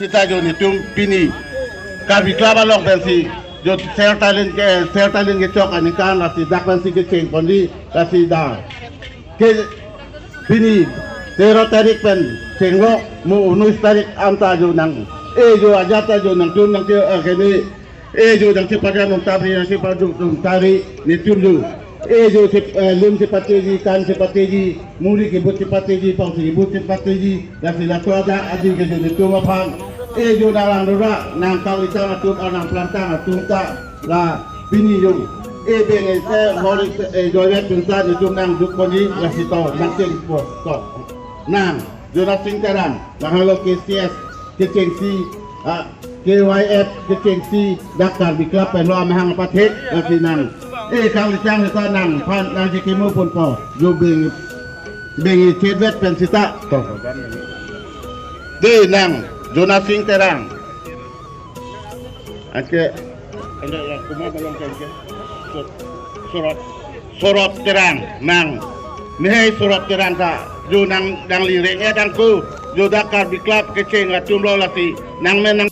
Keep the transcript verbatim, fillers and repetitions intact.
Sita jo netum pini Karbi Club along pensi jo ser talent ke, ser talent kechok aningkan lasi dak pensi kecheng ponji lasi dak ke pini tero tarik pen chenglok mo unis tarik anta jo nang-e jo ajat ta jo nangtum nangke, eh, kene-e jo nangchepajan nang tabri nangchepajan nang tabri netum jo. E jo che, eh, lim chepateji, kan chepateji, muri kebut chepateji, pangsi kebut chepateji, lasi laso adak adi ke jo netum aphan. E jo nang lang dora, nang kalitang atum, ah, nang plangtang atum ta, la pini jo. E beng e se, mori se, e jo ya tunsa netum nang juk ponji, lasi to, nang cheng po, to. Nang, Jonasing Terang, nang halo K C S, kechengsi, ah, K Y F kechengsi dak Karbi Club pen lo amahang apathek lasi nang. E kang lichang sita nangphan nangchekimo ponpo. Jo beng, beng chetvet pen sita to. De nang Jonasing Terang. Anke, anke ya, kuma belong ke, anke. Sorot, Sorot Terang nang. Nehei Sorot Terang ta. Jo nang, nang lireng e dangku. Jo dak Karbi Club kecheng atum lo lasi. Nang men nang